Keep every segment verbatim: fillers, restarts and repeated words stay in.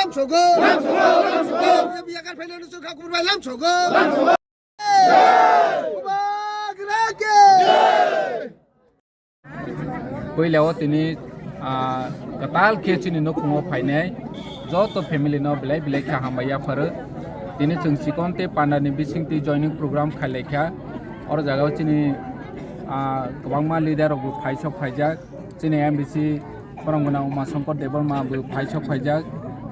lamsogo. Lamsogo, lamsogo. B J P yakar phainani chwng kha kubur bai lamsogo. Bubagra ki. Puila o tini, ah, kwtal khe chini nukhungo phainai joto family no belai belai khe hambai yapharo. Tini chwng chikon tei panda ni bising twi joining program khai lai kha. Oro jaga o chini, ah, kwbangma leader rok bo phai sok phaijak. Chini M D C borok gwnang Uma Shankar Debbarma bo phai sok phaijak.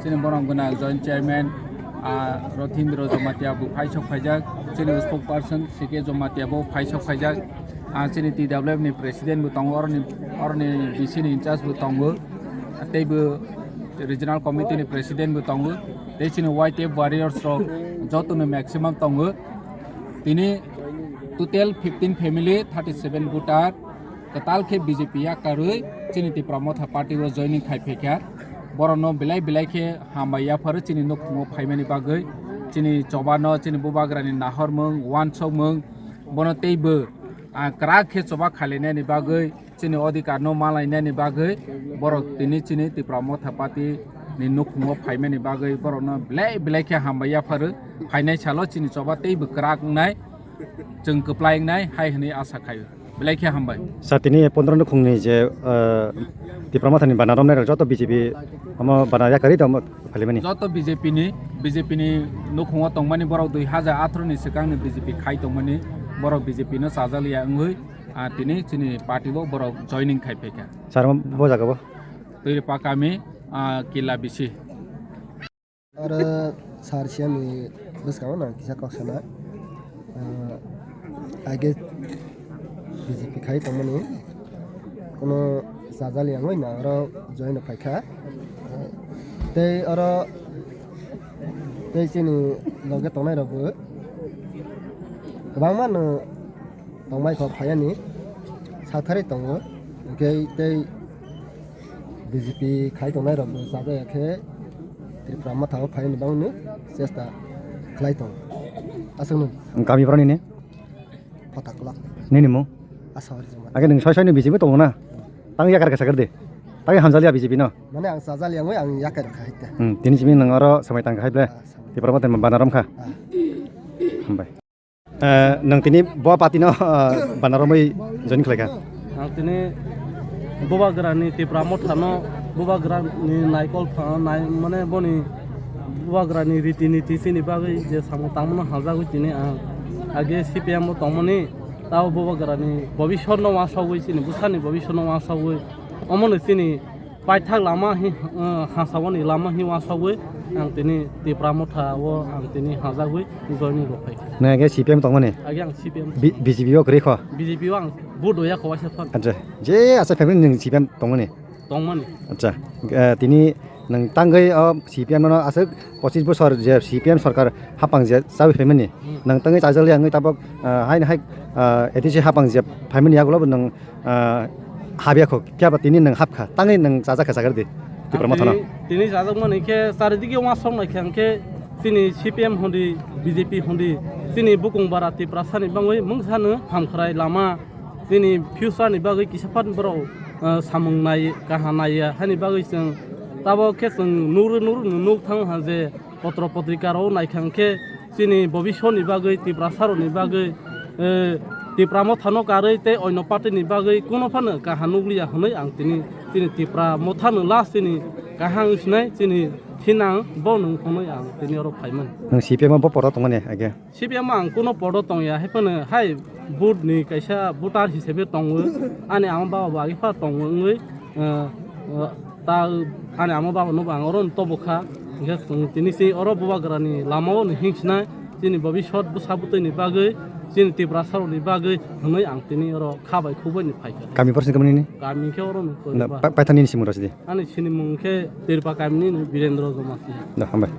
Chini borok gwnang joint chairman, ah, Rothindra Jamatia bo phai sok phaijak. Chini spokesperson C K Jamatia bo phai sok phaijak. Ah, chini T W F ni president bo tongo, oroni, oroni B C ni in charge bo tongo. Tei bo regional committee ni president bo tongo. Tei chini Y T F warriors rok joto no maximum tongo. Tini total fifteen family, thirty seven voter, kwtal khe B J P yakarwi chini Tipra Motha party o joining khai phaikha. Borokno belai belai khe hambai yapharo chini nukhungo phaimani bagwi, chini chobano, chini bubagrani nahormung, uansukmung, bono teibo, ah, kwrak khe choba khailainani bagwi, chini odhikar no malainani bagwi borok tini chini Tipra Motha Party ni nukhungo phaimani bagwi borokno belai belai khe hambai yapharo. Phainai salo chini choba teibo kwrak wngnai, chwng kwplai wngnai hai hwnwi asa khaio. Belai khe hambai. Sir, tini pondro nukhungni je, eh, Tipra Mothani bana romnai rok joto B J P omo bana yakarwi tongma phalimani. Joto B J P ni, B J P ni nukhungo tongmani borok dui hajar atharo ni swkangni B J P khai tongmani borok B J P no chajaliya wngwi, ah, tini chini party o borok joining khai phaikha. Sir, omo bo jaga bo? Tuiripa kami, ah, Kila bisi. Oro sir C M ni bwskango nang kisa kok sana. Ah, age B J P khai tongmani kuno chajaliya wngwi nang oro join rok phaikha. Tei oro tei chini loge tongnai rok bo kwbangma no tongbai kho phaiyani satharwi tongo, hwnkhe tei B J P khai tongnai rok bo chajaya khe Tripura Motha o phaini bangni chesta khlai tongo. Aswk nung. Kami boroni ni? Photaklak. Nini mung? Asawari Joma. Age nung soi soi ni B J P tongo na? Tang yakar kasa kar de. Tang hamjaliya B J P no? Mane ang chajaliya wngwi ang yakar kha hita. Hmm, tini simi nang oro samai tang khai ble. Ah, samai. Tripura Motha bana rom kha. Ah. Hambai. Eh, nang tini bo party no, eh, bana romwi join khlai kha? Ang tini Bubagrani Tipra Motha no, Bubagrani naikol pha-, nai, mane boni Bubagrani riti niti chini bagwi je samung tangmano hajagwi tini ang age C P M o tongmani, tao Bubagrani bobisor no wasogwi chini bwsani bobisor no wasogwi omono chini paithak lama hi, eh, hasawani lama hi wasogwi ang tini Tipra Motha o ang tini hajagwi joining rok phai. Nang age C P M tongmani? Age ang C P M. B-, B J P o kwrwi kho? B J P o ang vote hoya kho waisa thon. Acha, je asa family nwng C P M tongmani? Tongmani. Acha, eh, tini nwng tangwi o C P M no aswk pochis bosor je C P M sarkar hapang je chawi phaimani. Hmm. Nwng tangwi chajali wngwi tabok, eh, haino hai, eh, A D C hapang je phaimani yagulo bo nwng ah, habya kho, kya ba tini nwng hap kha, tangwi nwng chajak kha, chakar di, Tipra Motha no. Tini, tini chajakmani khe charidige uansuk nai khe, hwnkhe chini C P M hwndi, B J P hwndi, chini bukung bara Tiprasa ni bangwi mungsa no hamkhrai lama, chini future ni bagwi kisa phan borok, ah, samung nai, kaha naiya, hani bagwi chwng tabok khe chwng nugri nugri nuk thang ha je, potro potrika rok naikha hwnkhe chini bobisor ni bagwi, Tiprasa rok ni bagwi, eh, Tipra Motha no karwi tei oino party ni bagwi kuno phano kaha nukliya hwnwi ang tini, chini Tipra Motha no last chini kaham wngsinai chini thinang bo nwng hwnwi ang tini oro phaimani. Nwng C P M o bo poto tongmani age? C P M o ang kuno poto tongya, hai phano hai vote ni kaisa voter hisabe tongo, ani ama baba bo agi pha tongo wngwi, eh, eh, ta ani ama baba no bo ang oro tobo kha, hingke chwng tini se oro Bubagrani lama o ni hingsna chini bobisot bwsa bwtwi ni bagwi, chini Tiprasa rok ni bagwi hwnwi ang tini oro kha bai khuk bai ni phaikha. Kami porsi kami ni? Kami khe oro ni Na, Koiba. Pa-, paithani ni simung rasi di. Ani sini mung khe Tirpa kami ni Birendra Jamatia. Da, hambai.